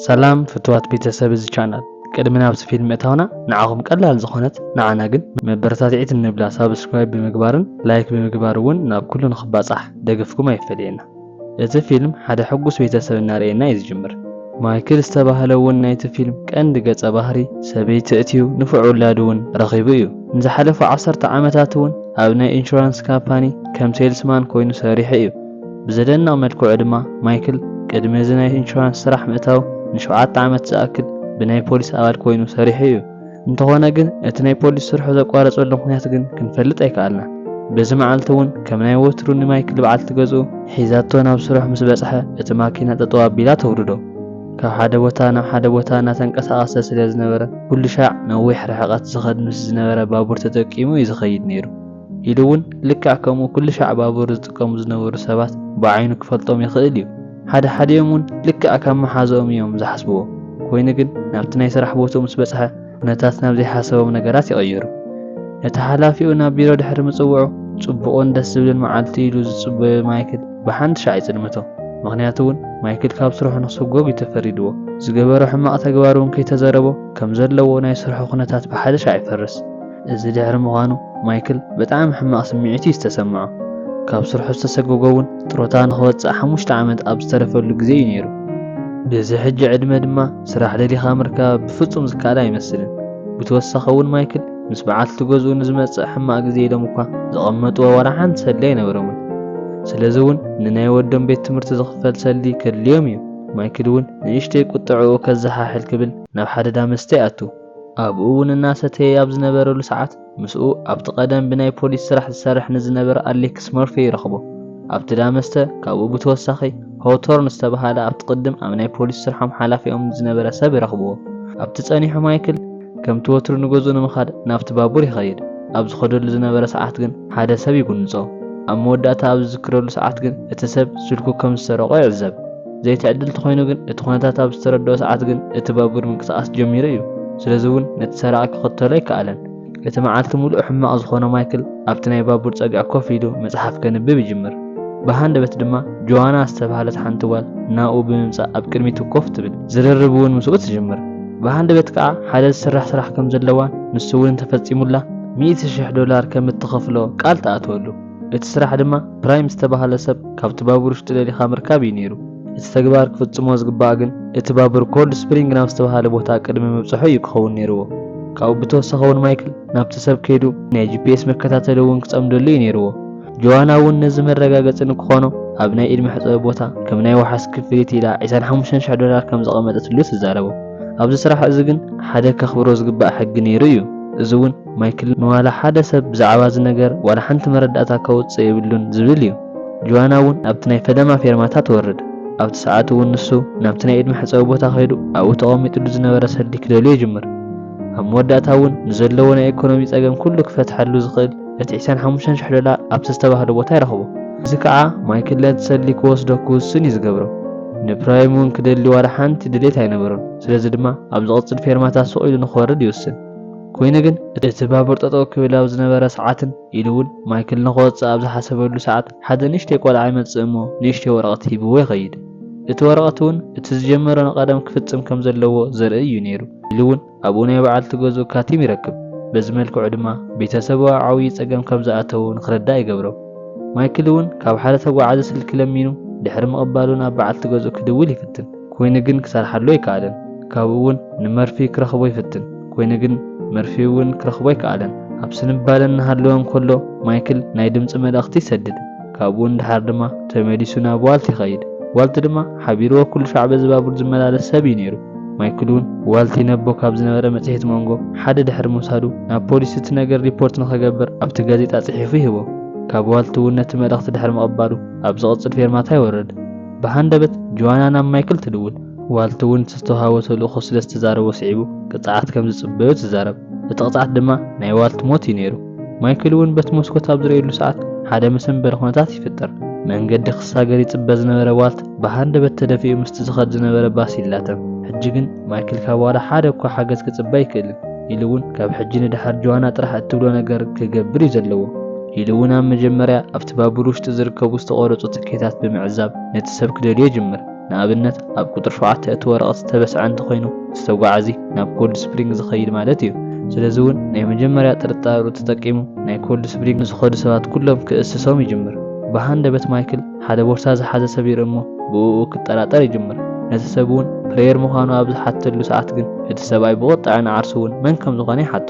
ሰላም ፍትዋት ቤተሰብ እዚ ቻናል፣ ቅድሚ ናብዚ ፊልም ምእታውና ንዓኹም ቀላል ዝኾነት ንዓና ግን መበረታትዒት እንብላ ሳብስክራይብ ብምግባርን ላይክ ብምግባር እውን ናብ ኩሉ ንኽባጻሕ ደገፍኩም ኣይፈለየና። እቲ ፊልም ሓደ ሕጉስ ቤተሰብ እናርእየና እዩ ዝጅምር። ማይክል ዝተባህለ እውን ናይቲ ፊልም ቀንዲ ገጸ ባህሪ ሰበይቲ እትዩ ንፉዕ ውላዱ እውን ረኺቡ እዩ። ንዝሓለፉ ዓሰርተ ዓመታት እውን ኣብ ናይ ኢንሹራንስ ካምፓኒ ከም ሴልስማን ኮይኑ ሰሪሑ እዩ። ብዘደንቕ መልክዑ ድማ ማይክል ቅድሚ እዚ ናይ ኢንሹራንስ ስራሕ ምእታው ንሸውዓተ ዓመት ዝኣክል ብናይ ፖሊስ ኣባል ኮይኑ ሰሪሑ እዩ። እንተኾነ ግን እቲ ናይ ፖሊስ ስርሑ ዘቋረጸሉ ምኽንያት ግን ክንፈልጥ ኣይከኣልና። በዚ መዓልቲ እውን ከም ናይ ወትሩ ንማይክል በዓልቲ ገዝኡ ሒዛቶ ናብ ስርሑ ምስ በጽሐ እቲ ማኪና ጠጠው ኣቢላ ተውርዶ። ካብ ሓደ ቦታ ናብ ሓደ ቦታ እናተንቀሳቐሰ ስለ ዝነበረ ኩሉ ሻዕ ነዊሕ ርሕቐት ዝኸድ ምስ ዝነበረ ባቡር ተጠቂሙ እዩ ዝኸይድ ነይሩ። ኢሉ እውን ልክዕ ከምኡ ኩሉ ሻዕ ባቡር ዝጥቀሙ ዝነበሩ ሰባት ብዓይኑ ክፈልጦም ይኽእል እዩ። ሓደ ሓዲኦም እውን ልክዕ ከም መሓዝኦም እዮም ዝሓስብዎ። ኮይኑ ግን ናብቲ ናይ ስራሕ ቦትኡ ምስ በጽሐ ኩነታት ናብ ዘይሓሰቦም ነገራት ይቕይሩ። ነቲ ሓላፊኡ ናብ ቢሮ ድሕሪ ምጽውዑ ጽቡቕን ደስ ዝብልን መዓልቲ ኢሉ ዝጽበዮ ማይክል ብሓንቲ ሻዕ ይጽልምቶ። ምኽንያቱ እውን ማይክል ካብ ስርሑ ንክስጎግ እዩ ተፈሪድዎ። ዝገበሮ ሕማቕ ተግባር እውን ከይተዘረቦ ከም ዘለዎ ናይ ስርሑ ኩነታት ብሓደ ሻዕ ይፈርስ። እዚ ድሕሪ ምዃኑ ማይክል ብጣዕሚ ሕማቕ ስምዒት እዩ ዝተሰምዖ። ካብ ስርሑ ዝተሰጎጎ እውን ጥሮታ ንክወፅእ ሓሙሽተ ዓመት ኣብ ዝተረፈሉ ግዜ እዩ ነይሩ። በዚ ሕጂ ዕድመ ድማ ስራሕ ደሊኻ ምርካብ ብፍጹም ዝከኣል ኣይመስልን። ብተወሳኺ እውን ማይክል ምስ በዓልቲ ገዝኡ ንዝመጽእ ሕማቕ ግዜ ኢሎም እኳ ዘቐመጥዎ ዋላ ሓንቲ ሰልዲ ኣይነበሮምን። ስለዚ እውን ንናይ ወዶም ቤት ትምህርቲ ዝኽፈል ሰልዲ ከድልዮም እዩ። ማይክል እውን ንእሽተይ ቁጥዕኡ ከዘሓሕል ክብል ናብ ሓደ ዳመስተ ይኣቱ። ኣብኡ እውን እናሰተየ ኣብ ዝነበረሉ ሰዓት ምስኡ ኣብቲ ቀደም ብናይ ፖሊስ ስራሕ ዝሰርሕ ንዝነበረ ኣሌክስ መርፌ ይረኽቦ። ኣብቲ ዳመስተ ካብኡ ብተወሳኺ ሆቶርን ዝተባህለ ኣብቲ ቅድም ኣብ ናይ ፖሊስ ስርሖም ሓላፊኦም ዝነበረ ሰብ ይረኽብዎ። ኣብቲ ጸኒሑ ማይክል ከምቲ ወትሩ ንገዝኡ ንምኻድ ናብቲ ባቡር ይኸይድ። ኣብ ዝኸደሉ ዝነበረ ሰዓት ግን ሓደ ሰብ ይጉንጾ። ኣብ መወዳእታ ኣብ ዝዝክረሉ ሰዓት ግን እቲ ሰብ ስልኩ ከም ዝሰረቖ ይዕዘብ። ዘይትዕድል ተኾይኑ ግን እቲ ኩነታት ኣብ ዝተረድኦ ሰዓት ግን እቲ ባቡር ምንቅስቓስ ጀሚሩ እዩ። ስለዚ እውን ነቲ ሰራቒ ክኽተሎ ኣይከኣለን። እቲ መዓልቲ ሙሉእ ሕማቕ ዝኾነ ማይክል ኣብቲ ናይ ባቡር ጸግዒ ኮፍ ኢሉ መጽሓፍ ከንብብ ይጅምር። ብሃንደበት ድማ ጆዋና ዝተባህለት ሓንቲ ጓል ናብኡ ብምምጻእ ኣብ ቅድሚቱ ኮፍ ትብል። ዝርርብ እውን ምስኡ ትጅምር። ብሃንደበት ከኣ ሓደ ዝስራሕ ስራሕ ከም ዘለዋን ንሱ እውን እንተፈጺሙላ ሚእቲ ሽሕ ዶላር ከም እትኸፍሎ ቃል ትኣትወሉ። እቲ ስራሕ ድማ ፕራይም ዝተባህለ ሰብ ካብቲ ባቡር ውሽጢ ደሊኻ ምርካብ እዩ ነይሩ። እቲ ተግባር ክፍጽሞ ዝግባእ ግን እቲ ባቡር ኮልድ ስፕሪንግ ናብ ዝተባህለ ቦታ ቅድሚ ምብጽሑ እዩ ክኸውን ነይርዎ። ካብኡ ብተወሳኺ እውን ማይክል ናብቲ ሰብ ከይዱ ናይ ጂ ፒ ኤስ መከታተሊ እውን ክጸምደሉ እዩ ነይርዎ። ጆዋና እውን ነዚ መረጋገጺ ንክኾኖ ኣብ ናይ ኢድ መሕጸቢ ቦታ ከም ናይ ዋሕስ ክፍሊት ኢላ ዕስራን ሓሙሽተን ሽሕ ዶላር ከም ዘቐመጠትሉ ትዛረቦ። ኣብዚ ስራሕ እዚ ግን ሓደ ከኽብሮ ዝግባእ ሕጊ ነይሩ እዩ። እዚ እውን ማይክል ንዋላ ሓደ ሰብ ብዛዕባ እዚ ነገር ዋላ ሓንቲ መረዳእታ ከውጽእ የብሉን ዝብል እዩ። ጆዋና እውን ኣብቲ ናይ ፈለማ ፌርማታ ትወርድ። ኣብቲ ሰዓት እውን ንሱ ናብቲ ናይ ኢድ መሕጸቢ ቦታ ከይዱ ኣብኡ ተቐሚጥሉ ዝነበረ ሰልዲ ክደልዮ ይጅምር። ኣብ መወዳእታ እውን ንዘለዎ ናይ ኢኮኖሚ ጸገም ኩሉ ክፈትሐሉ ዝኽእል እቲ ዕስራን ሓሙሽተን ሽሕ ዶላር ኣብቲ ዝተባህለ ቦታ ይረኽቦ። እዚ ከኣ ማይክል ነቲ ሰልዲ ክወስዶ ክውስን እዩ ዝገብሮ። ንፕራይም እውን ክደሊ ዋላ ሓንቲ ድሌት ኣይነበሮን። ስለዚ ድማ ኣብ ዝቕጽል ፌርማታ ስቕ ኢሉ ንኽወርድ ይውስን። ኮይኑ ግን እቲ ባቡር ጠጠው ክብል ኣብ ዝነበረ ሰዓትን ኢሉ እውን ማይክል ንኽወጽእ ኣብ ዝሓሰበሉ ሰዓት ሓደ ንእሽተይ ቆልዓ ይመጽእ እሞ ንእሽተይ ወረቐት ሂብዎ ይኸይድ። እቲ ወረቐት እውን እቲ ዝጀመሮ ንቐደም ክፍጽም ከም ዘለዎ ዘርኢ እዩ ነይሩ። ኢሉ እውን ኣብኡ ናይ በዓልቲ ገዝኡ ካቲም ይረክብ። በዚ መልክዑ ድማ ቤተሰቡ ኣብ ዓብዪ ጸገም ከም ዝኣተዉ ንኽርዳእ ይገብሮ። ማይክል እውን ካብ ሓደ ተጓዓዚ ስልኪ ለሚኑ ድሕሪ ምቕባሉ ናብ በዓልቲ ገዝኡ ክድውል ይፍትን። ኮይኑ ግን ክሰርሓሉ ኣይከኣለን። ካብኡ እውን ንመርፊ ክረኽቦ ይፍትን። ኮይኑ ግን መርፊ እውን ክረኽቦ ኣይከኣለን። ኣብ ስንባለ እናሃለወ እንከሎ ማይክል ናይ ድምፂ መልእኽቲ ይሰድድ። ካብኡ ንድሓር ድማ ተመሊሱ ናብ ዋልት ይኸይድ። ዋልት ድማ ሓቢርዎ ኩሉ ሻዕ በዚ ባቡር ዝመላለስ ሰብ እዩ ነይሩ። ማይክል እውን ዋልት ይነቦ ካብ ዝነበረ መጽሔት መንጎ ሓደ ድሕሪ ምውሳዱ ናብ ፖሊስ እቲ ነገር ሪፖርት ንኸገብር ኣብቲ ጋዜጣ ጽሒፉ ይህቦ። ካብ ዋልት እውን ነቲ መልእኽቲ ድሕሪ ምቕባሉ ኣብ ዝቕጽል ፌርማታ ይወርድ። ብሃንደበት ጆዋና ናብ ማይክል ትድውል። ዋልት እውን ዝተዋህቦ ተልእኾ ስለ ዝተዛረቦ ስዒቡ ቅጽዓት ከም ዝጽበዮ ትዛረብ። እቲ ቅጽዓት ድማ ናይ ዋልት ሞት እዩ ነይሩ። ማይክል እውን በቲ መስኮት ኣብ ዝርእየሉ ሰዓት ሓደ መሰንበሪ ኩነታት ይፍጠር። መንገዲ ክሳገር ይጽበ ዝነበረ ዋልት ብሃንደበት ተደፊኡ ምስቲ ዝኸድ ዝነበረ ባስ ይላተም። ሕጂ ግን ማይክል ካብ ዋላ ሓደ እኳ ሓገዝ ክጽበ ኣይክእልን። ኢሉ እውን ካብ ሕጂ ንድሓር ጆዋና ጥራሕ እትብሎ ነገር ክገብር እዩ ዘለዎ። ኢሉ እውን ኣብ መጀመርያ ኣብቲ ባቡር ውሽጢ ዝርከቡ ዝተቖረጹ ትኬታት ብምዕዛብ ነቲ ሰብ ክደልዮ ይጅምር። ንኣብነት ኣብ ቁጽሪ ሸውዓተ እቲ ወረቐት ዝተበስዐ እንተኾይኑ፣ እቲ ተጓዓዚ ናብ ኮልድ ስፕሪንግ ዝኸይድ ማለት እዩ። ስለዚ እውን ናይ መጀመርያ ጥርጣሩ ተጠቂሙ ናይ ኮልድ ስፕሪንግ ንዝኸዱ ሰባት ኩሎም ክእስሶም ይጅምር። ብሃንደበት ማይክል ሓደ ቦርሳ ዝሓዘ ሰብ ይርኢ እሞ ብእኡ ክጠራጠር ይጅምር። ነቲ ሰብ እውን ፕሬየር ምዃኑ ኣብ ዝሓተሉ ሰዓት ግን እቲ ሰብኣይ ብቁጥዐ ንዓርሱ እውን መን ከም ዝኾነ ይሓቶ።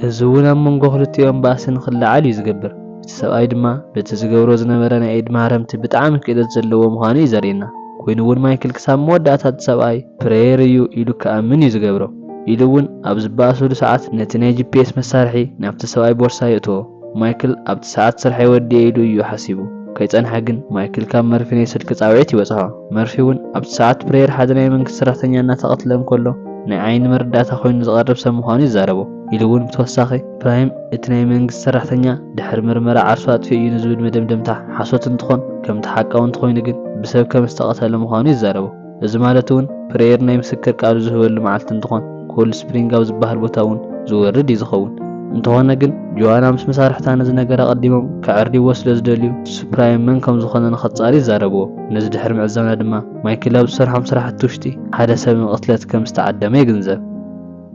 እዚ እውን ኣብ መንጎ ክልቲኦም ባእሲ ንኽለዓል እዩ ዝገብር። እቲ ሰብኣይ ድማ በቲ ዝገብሮ ዝነበረ ናይ ኢድ ማህረምቲ ብጣዕሚ ክእለት ዘለዎ ምዃኑ እዩ ዘርእየና። ኮይኑ እውን ማይክል ክሳብ መወዳእታ እቲ ሰብኣይ ፕሬየር እዩ ኢሉ ክኣምን እዩ ዝገብሮ። ኢሉ እውን ኣብ ዝበኣስሉ ሰዓት ነቲ ናይ ጂ ፒ ኤስ መሳርሒ ናብቲ ሰብኣይ ቦርሳ የእትዎ። ማይክል ኣብቲ ሰዓት ስርሐይ ወዲኤ ኢሉ እዩ ሓሲቡ። ከይጸንሐ ግን ማይክል ካብ መርፊ ናይ ስልኪ ጻውዒት ይበጽሖ። መርፊ እውን ኣብቲ ሰዓት ፕሬየር ሓደ ናይ መንግስቲ ሰራሕተኛ እናተቐትለ እንከሎ ናይ ዓይኒ መረዳእታ ኮይኑ ዝቐርብ ሰብ ምዃኑ ይዛረቦ። ኢሉ እውን ብተወሳኺ ፕራይም እቲ ናይ መንግስቲ ሰራሕተኛ ድሕሪ ምርመራ ዓርሱ ኣጥፊኡ እዩ ንዝብል መደምደምታ ሓሶት እንትኾን ከምቲ ሓቃዊ እንተኾይኑ ግን ብሰብ ከም ዝተቐተለ ምዃኑ ይዛረቦ። እዚ ማለት እውን ፕሬየር ናይ ምስክር ቃሉ ዝህበሉ መዓልቲ እንትኾን ኮልድ ስፕሪንግ ኣብ ዝበሃል ቦታ እውን ዝወርድ እዩ ዝኸውን። እንተኾነ ግን ጆዋና ምስ መሳርሕታ ነዚ ነገር ኣቐዲሞም ከዕርይዎ ስለ ዝደልዩ ንሱ ፕራይም መን ከም ዝኾነ ንኸጻሪ ይዛረብዎ። ነዚ ድሕሪ ምዕዛብና ድማ ማይክል ኣብ ዝሰርሖም ስራሕቲ ውሽጢ ሓደ ሰብ ንቕትለት ከም ዝተዓደመ ይግንዘብ።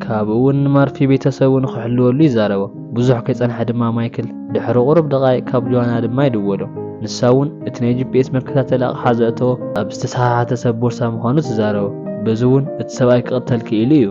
ካብኡ እውን ንማርፊ ቤተሰቡ ንኽሕልወሉ ይዛረቦ። ብዙሕ ከይጸንሐ ድማ ማይክል ድሕሪ ቁሩብ ደቓይቕ ካብ ጆዋና ድማ ይድወሎ። ንሳ እውን እቲ ናይ ጂ ፒ ኤስ መከታተሊ ኣቕሓ ዘእተዎ ኣብ ዝተሰሓሓተ ሰብ ቦርሳ ምዃኑ ትዛረቦ። በዚ እውን እቲ ሰብኣይ ክቕተል ክኢሉ እዩ።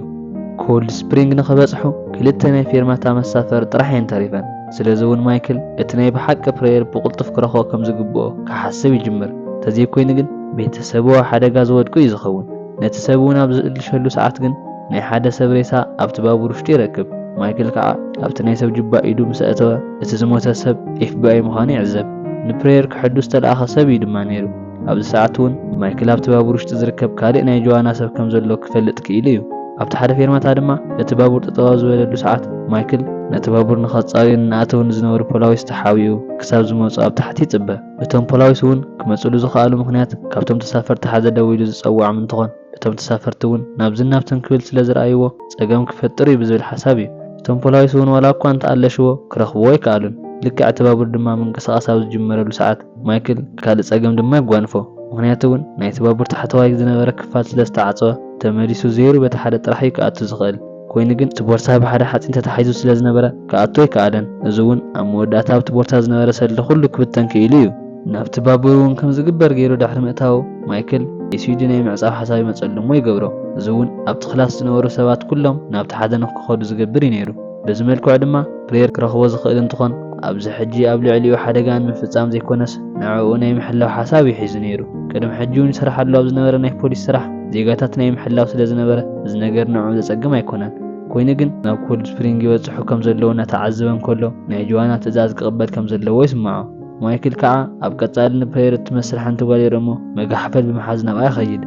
ኮልድ ስፕሪንግ ንኽበጽሑ ክልተ ናይ ፌርማታ መሳፈሪ ጥራሕ እየን ተሪፈን። ስለዚ እውን ማይክል እቲ ናይ ብሓቂ ፕሬየር ብቕልጡፍ ክረኽቦ ከም ዝግብኦ ክሓስብ ይጅምር። ተዘይኮይኑ ግን ቤተሰቡ ኣብ ሓደጋ ዝወድቁ እዩ ዝኸውን። ነቲ ሰብ እውን ኣብ ዝእልሸሉ ሰዓት ግን ናይ ሓደ ሰብ ሬሳ ኣብቲ ባቡር ውሽጢ ይረክብ። ማይክል ከዓ ኣብቲ ናይ ሰብ ጁባ ኢዱ ምስ ኣእተወ እቲ ዝሞተ ሰብ ኤፍ ቢ ኣይ ምዃኑ ይዕዘብ። ንፕሬየር ክሕዱ ዝተለኣኸ ሰብ እዩ ድማ ነይሩ። ኣብዚ ሰዓት እውን ማይክል ኣብቲ ባቡር ውሽጢ ዝርከብ ካልእ ናይ ጆዋና ሰብ ከም ዘሎ ክፈልጥ ክኢሉ እዩ። ኣብቲ ሓደ ፌርማታ ድማ እቲ ባቡር ጠጠው ኣብ ዝበለሉ ሰዓት ማይክል ነቲ ባቡር ንኸጻርዩ እናኣተው ንዝነበሩ ፖላዊስ ተሓቢኡ ክሳብ ዝመጹ ኣብ ታሕቲ ይጽበ። እቶም ፖላዊስ እውን ክመጽሉ ዝኸኣሉ ምኽንያት ካብቶም ተሳፈርቲ ሓደ ደዊሉ ዝጸውዖም እንትኾን እቶም ተሳፈርቲ እውን ናብዝን ናብትን ክብል ስለ ዝረኣይዎ ጸገም ክፈጥር እዩ ብዝብል ሓሳብ እዩ። እቶም ፖላዊስ እውን ዋላ እኳ እንተኣለሽዎ ክረኽብዎ ኣይከኣሉን። ልክዕ እቲ ባቡር ድማ ምንቅስቓስ ኣብ ዝጅመረሉ ሰዓት ማይክል ካልእ ጸገም ድማ የጓንፎ። ምኽንያቱ እውን ናይቲ ባቡር ታሕተዋይ ዝነበረ ክፋል ስለ ዝተዓጸወ ተመሊሱ ዜሩ በቲ ሓደ ጥራሕ እዩ ክኣቱ ዝኽእል። ኮይኑ ግን እቲ ቦርሳ ብሓደ ሓጺን ተታሒዙ ስለ ዝነበረ ክኣቱ ኣይከኣለን። እዚ እውን ኣብ መወዳእታ ኣብቲ ቦርሳ ዝነበረ ሰልዲ ኩሉ ክብተን ክኢሉ እዩ። ናብቲ ባቡር እውን ከም ዝግበር ገይሩ ድሕሪ ምእታዉ ማይክል ናይ ስዊዲ ናይ ምዕጻው ሓሳብ ይመጸሉ እሞ ይገብሮ። እዚ እውን ኣብቲ ክላስ ዝነበሩ ሰባት ኩሎም ናብቲ ሓደ ንክኸዱ ዝገብር እዩ ነይሩ። በዚ መልክዑ ድማ ፕሬየር ክረኽቦ ዝኽእል እንትኾን ኣብዚ ሕጂ ኣብ ልዕሊኡ ሓደጋ ንምፍጻም ዘይኮነስ ንዕኡ ናይ ምሕላው ሓሳብ እዩ ሒዙ ነይሩ። ቅድሚ ሕጂ እውን ይሰርሓሉ ኣብ ዝነበረ ናይ ፖሊስ ስራሕ ዜጋታት ናይ ምሕላው ስለ ዝነበረ እዚ ነገር ንዕኡ ዘጸግም ኣይኮነን። ኮይኑ ግን ናብ ኮልድ ስፕሪንግ ይበጽሑ ከም ዘለዉ እናተዓዘበ እንከሎ ናይ ጆዋና ትእዛዝ ክቕበል ከም ዘለዎ ይስምዖ። ማይክል ከዓ ኣብ ቀጻሊ ንፕሬየር እትመስል ሓንቲ ጓል ይርኢ እሞ መጋሕፈል ብምሓዝ ናብኣ ይኸይድ።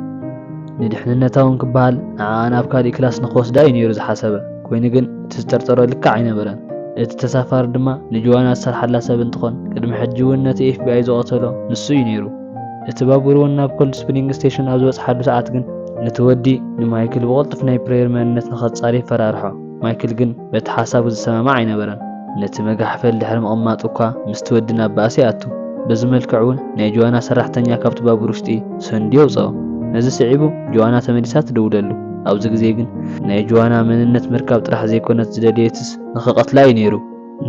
ንድሕንነታ እውን ክበሃል ንዓኣ ናብ ካሊእ ክላስ ንኽወስዳ እዩ ነይሩ ዝሓሰበ። ኮይኑ ግን እቲ ዝጠርጠሮ ልክዕ ኣይነበረን። እቲ ተሳፋሪ ድማ ንጆዋና ዝሰርሓላ ሰብ እንትኾን ቅድሚ ሕጂ እውን ነቲ ኤፍ ቢ ኣይ ዝቐተሎ ንሱ እዩ ነይሩ። እቲ ባቡር እውን ናብ ኮልድ ስፕሪንግ ስቴሽን ኣብ ዝበጽሓሉ ሰዓት ግን ነቲ ወዲ ንማይክል ብቕልጡፍ ናይ ፕሬየር መንነት ንኸጻሪ ይፈራርሖ። ማይክል ግን በቲ ሓሳቡ ዝሰማማዕ ኣይነበረን። ነቲ መጋሕፈል ድሕሪ ምቕማጡ እኳ ምስቲ ወዲ ናብ ባእሲ ይኣቱ። በዚ መልክዕ እውን ናይ ጆዋና ሰራሕተኛ ካብቲ ባቡር ውሽጢ ሰንድዮ የውፅኦ። ነዚ ስዒቡ ጆዋና ተመሊሳ ትድውለሉ። ኣብዚ ግዜ ግን ናይ ጆዋና መንነት ምርካብ ጥራሕ ዘይኮነት ዝደለየትስ ንኽቐትላ እዩ ነይሩ።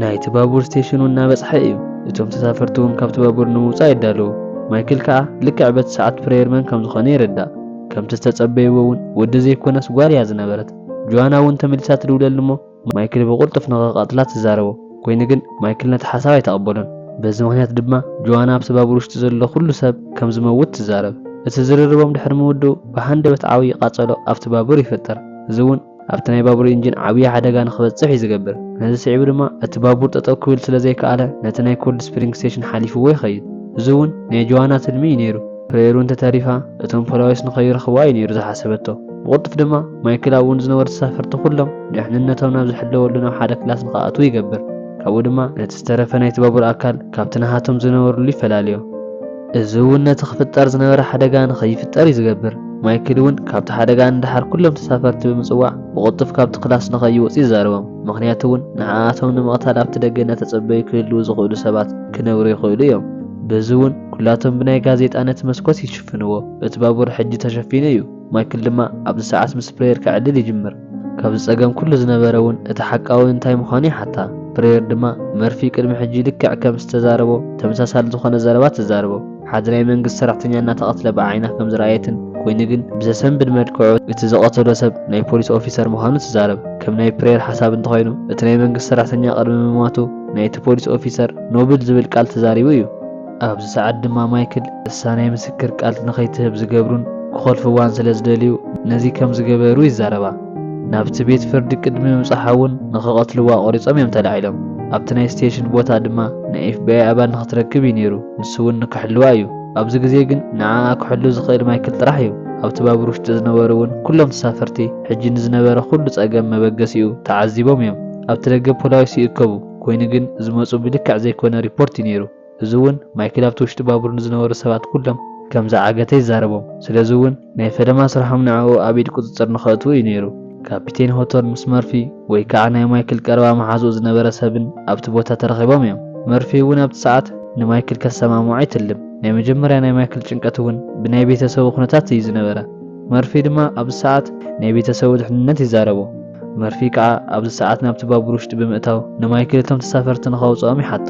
ናይቲ ባቡር ስቴሽን እውን እናበፅሐ እዩ። እቶም ተሳፈርቲ እውን ካብቲ ባቡር ንምውፃእ ይዳለዉ። ማይክል ከዓ ልክዕ በቲ ሰዓት ፕሬየር መን ከም ዝኾነ ይርዳእ። ከምቲ ዝተፀበይዎ እውን ወዲ ዘይኮነስ ጓል እያ ዝነበረት። ጆዋና እውን ተመሊሳ ትድውለሉ እሞ ማይክል ብቕልጡፍ ንኽቐትላ ትዛረቦ። ኮይኑ ግን ማይክል ነቲ ሓሳብ ኣይተቐበሎን። በዚ ምኽንያት ድማ ጆዋና ኣብቲ ባቡር ውሽጢ ዘሎ ኩሉ ሰብ ከም ዝመውት ትዛረብ። እቲ ዝርርቦም ድሕሪ ምውድኡ ብሃንደበት ዓብዪ ቃጸሎ ኣብቲ ባቡር ይፍጠር። እዚ እውን ኣብቲ ናይ ባቡር ኢንጂን ዓብዪ ሓደጋ ንኽበጽሕ እዩ ዝገብር። ነዚ ስዒቡ ድማ እቲ ባቡር ጠጠው ክብል ስለ ዘይከኣለ ነቲ ናይ ኮልድ ስፕሪንግ ስቴሽን ሓሊፍዎ ይኸይድ። እዚ እውን ናይ ጆዋና ትልሚ እዩ ነይሩ። ፕሬየሩ እንተተሪፋ እቶም ፖላዊስ ንኸይረኽብዋ እዩ ነይሩ ዝሓሰበቶ። ብቕልጡፍ ድማ ማይክል ኣብኡ ንዝነበሩ ተሳፈርቲ ኩሎም ድሕንነቶም ናብ ዝሕለወሉ ናብ ሓደ ክላስ ንኽኣትዉ ይገብር። ካብኡ ድማ ነቲ ዝተረፈ ናይቲ ባቡር ኣካል ካብቲ ናሃቶም ዝነበርሉ ይፈላልዮ። እዚ እውን ነቲ ክፍጠር ዝነበረ ሓደጋ ንኸይፍጠር እዩ ዝገብር። ማይክል እውን ካብቲ ሓደጋ ንደሓር ኩሎም ተሳፈርቲ ብምጽዋዕ ብቕልጡፍ ካብቲ ክላስ ንኸይወጹ ይዛረቦም። ምኽንያቱ እውን ንዓኣቶም ንምቕታል ኣብቲ ደገ እናተጸበዩ ክህልዉ ዝኽእሉ ሰባት ክነብሩ ይኽእሉ እዮም። በዚ እውን ኩላቶም ብናይ ጋዜጣ ነቲ መስኮት ይሽፍንዎ። እቲ ባቡር ሕጂ ተሸፊኑ እዩ። ማይክል ድማ ኣብዚ ሰዓት ምስ ፕሬየር ከዕልል ይጅምር። ካብዚ ጸገም ኩሉ ዝነበረ እውን እቲ ሓቃዊ እንታይ ምዃኑ ይሓታ። ፕሬየር ድማ መርፊ ቅድሚ ሕጂ ልክዕ ከም ዝተዛረቦ ተመሳሳሊ ዝኾነ ዘረባ ትዛረቦ። ሓደ ናይ መንግስቲ ሰራሕተኛ እናተቐትለ ብዓይና ከም ዝረኣየትን ኮይኑ ግን ብዘሰንብድ መልክዑ እቲ ዝቐተሎ ሰብ ናይ ፖሊስ ኦፊሰር ምዃኑ ትዛረብ። ከም ናይ ፕሬየር ሓሳብ እንተኾይኑ እቲ ናይ መንግስቲ ሰራሕተኛ ቅድሚ ምማቱ ናይቲ ፖሊስ ኦፊሰር ኖብል ዝብል ቃል ተዛሪቡ እዩ። ኣብዚ ሰዓት ድማ ማይክል እሳ ናይ ምስክር ቃል ንኸይትህብ ዝገብሩን ክኾልፍዋን ስለ ዝደልዩ ነዚ ከም ዝገበሩ ይዛረባ። ናብቲ ቤት ፍርዲ ቅድሚ ምብጻሓ እውን ንኽቐትልዋ ቆሪጾም እዮም ተላዒሎም። ኣብቲ ናይ ስቴሽን ቦታ ድማ ናይ ኤፍቢኣይ ኣባል ንኽትረክብ እዩ ነይሩ። ንሱ እውን ንክሕልዋ እዩ። ኣብዚ ግዜ ግን ንዓኣ ክሕሉ ዝኽእል ማይክል ጥራሕ እዩ። ኣብቲ ባቡር ውሽጢ ዝነበሩ እውን ኩሎም ተሳፈርቲ ሕጂ ንዝነበረ ኩሉ ጸገም መበገሲኡ ተዓዚቦም እዮም። ኣብቲ ደገ ፖላዊስ ይእከቡ። ኮይኑ ግን ዝመጹ ብልክዕ ዘይኮነ ሪፖርት እዩ ነይሩ። እዚ እውን ማይክል ኣብቲ ውሽጢ ባቡር ንዝነበሩ ሰባት ኩሎም ከም ዝዓገተ ይዛረቦም። ስለዚ እውን ናይ ፈለማ ስርሖም ንዕኡ ኣብ ኢድ ቁጽጽር ንኸእትዉ እዩ ነይሩ። ካፒቴን ሆተር ምስ መርፊ ወይ ከዓ ናይ ማይክል ቀረባ መሓዝኡ ዝነበረ ሰብን ኣብቲ ቦታ ተረኺቦም እዮም። መርፊ እውን ኣብቲ ሰዓት ንማይክል ከሰማምዖ ይትልም። ናይ መጀመርያ ናይ ማይክል ጭንቀት እውን ብናይ ቤተሰቡ ኩነታት እዩ ዝነበረ። መርፊ ድማ ኣብዚ ሰዓት ናይ ቤተሰቡ ድሕንነት ይዛረቦ። መርፊ ከዓ ኣብዚ ሰዓት ናብቲ ባቡር ውሽጢ ብምእታው ንማይክል እቶም ተሳፈርቲ ንኸውፅኦም ይሓቶ።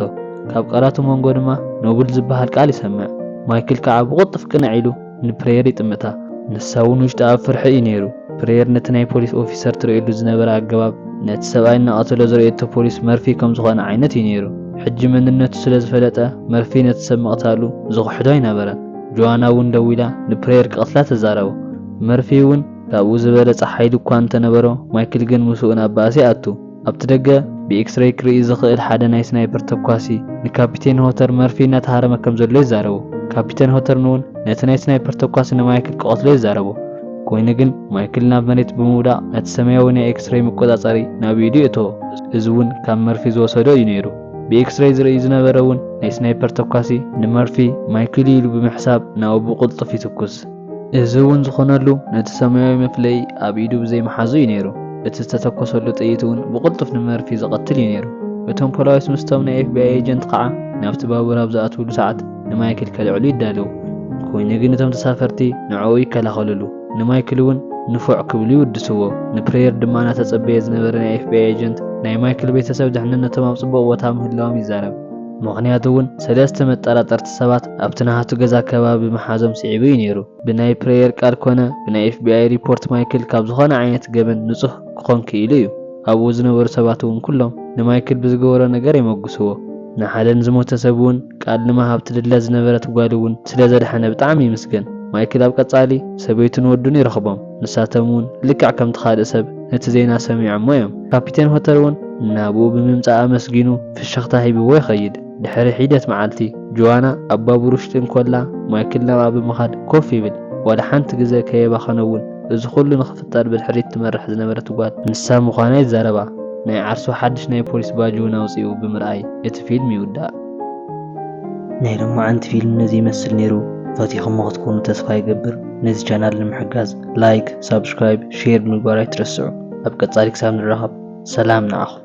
ካብ ቃላቱ መንጎ ድማ ኖብል ዝበሃል ቃል ይሰምዕ። ማይክል ከዓ ብቕልጡፍ ቅንዕ ኢሉ ንፕሬየር ይጥምታ። ንሳ እውን ውሽጢ ኣብ ፍርሒ እዩ ነይሩ። ፕሬየር ነቲ ናይ ፖሊስ ኦፊሰር ትርእየሉ ዝነበረ ኣገባብ ነቲ ሰብኣይ እናቐተሎ ዝርእየቶ ፖሊስ መርፊ ከም ዝኾነ ዓይነት እዩ ነይሩ። ሕጂ መንነቱ ስለ ዝፈለጠ መርፊ ነቲ ሰብ ምቕታሉ ዝኽሕዶ ኣይነበረን። ጆዋና እውን ደዊላ ንፕሬየር ክቐትላ ተዛረቦ። መርፊ እውን ካብኡ ዝበለጸ ሓይሊ እኳ እንተነበሮ ማይክል ግን ምስኡ ናብ ባእሲ ኣቱ። ኣብቲ ደገ ብኤክስሬይ ክርኢ ዝኽእል ሓደ ናይ ስናይፐር ተኳሲ ንካፒቴን ሆተር መርፊ እናተሃረመ ከም ዘሎ ይዛረቡ። ካፒቴን ሆተር እውን ነቲ ናይ ስናይፐር ተኳሲ ንማይክል ክቐትሎ ይዛረቡ። ኮይኑ ግን ማይክል ናብ መሬት ብምውዳቕ ነቲ ሰማያዊ ናይ ኤክስሬይ መቆጻጸሪ ናብ ኢዱ የእተዎ። እዚ እውን ካብ መርፊ ዝወሰዶ እዩ ነይሩ። ብኤክስሬይ ዝርእዩ ዝነበረ እውን ናይ ስናይፐር ተኳሲ ንመርፊ ማይክል ኢሉ ብምሕሳብ ናብኡ ብቕልጡፍ ይትኩስ። እዚ እውን ዝኾነሉ ነቲ ሰማያዊ መፍለዪ ኣብ ኢዱ ብዘይምሓዙ እዩ ነይሩ። እቲ ዝተተኮሰሉ ጥይት እውን ብቕልጡፍ ንመርፊ ዝቐትል እዩ ነይሩ። እቶም ፖላዊስ ምስቶም ናይ ኤፍቢኣይ ኤጀንት ከዓ ናብቲ ባቡር ኣብ ዝኣትውሉ ሰዓት ንማይክል ከልዕሉ ይዳለዉ። ኮይኑ ግን እቶም ተሳፈርቲ ንዕኡ ይከላኸልሉ። ንማይክል እውን ንፉዕ ክብሉ ይውድስዎ። ንፕሬየር ድማ እናተጸበየ ዝነበረ ናይ ኤፍቢኣይ ኤጀንት ናይ ማይክል ቤተሰብ ድሕንነቶም ኣብ ጽቡቕ ቦታ ምህላዎም ይዛረብ። ምኽንያቱ እውን ሰለስተ መጠራጠርቲ ሰባት ኣብቲ ናሃቱ ገዛ ከባቢ ምሓዞም ስዒቡ እዩ ነይሩ። ብናይ ፕሬየር ቃል ኮነ ብናይ ኤፍቢኣይ ሪፖርት ማይክል ካብ ዝኾነ ዓይነት ገበን ንጹህ ክኾን ክኢሉ እዩ። ኣብኡ ዝነበሩ ሰባት እውን ኩሎም ንማይክል ብዝገበሮ ነገር የመጉስዎ። ንሓደ ንዝሞተ ሰብ እውን ቃል ንምሃብ ትድለ ዝነበረት ጓል እውን ስለ ዘድሓነ ብጣዕሚ ይምስገን። ማይክል ኣብ ቀጻሊ ሰበይቱን ወዱን ይረኽቦም። ንሳቶም እውን ልክዕ ከምቲ ካልእ ሰብ ነቲ ዜና ሰሚዖሞ እዮም። ካፒቴን ሆተር እውን ናብኡ ብምምጻእ ኣመስጊኑ ፍሽኽታ ሂብዎ ይኸይድ። ድሕሪ ሒደት መዓልቲ ጆዋና ኣብ ባቡር ውሽጢ እንኮላ ማይክል ናብኣ ብምኻድ ኮፍ ይብል። ዋላ ሓንቲ ግዜ ከየባኸነ እውን እዚ ኩሉ ንኽፍጠር ብድሕሪት ትመርሕ ዝነበረት ጓል ንሳ ምዃና ይዛረባ። ናይ ዓርሱ ሓድሽ ናይ ፖሊስ ባጅ እውን ኣውጺኡ ብምርኣይ እቲ ፊልም ይውዳእ። ናይ ሎማዓንቲ ፊልም ነዚ ይመስል ነይሩ። ፈቲኹሞ ክትኮኑ ተስፋ ይገብር። ነዚ ቻናል ንምሕጋዝ ላይክ፣ ሳብስክራይብ፣ ሼር ምግባር ኣይትረስዑ። ኣብ ቀጻሊ ክሳብ ንራኸብ ሰላም ንዓኹም።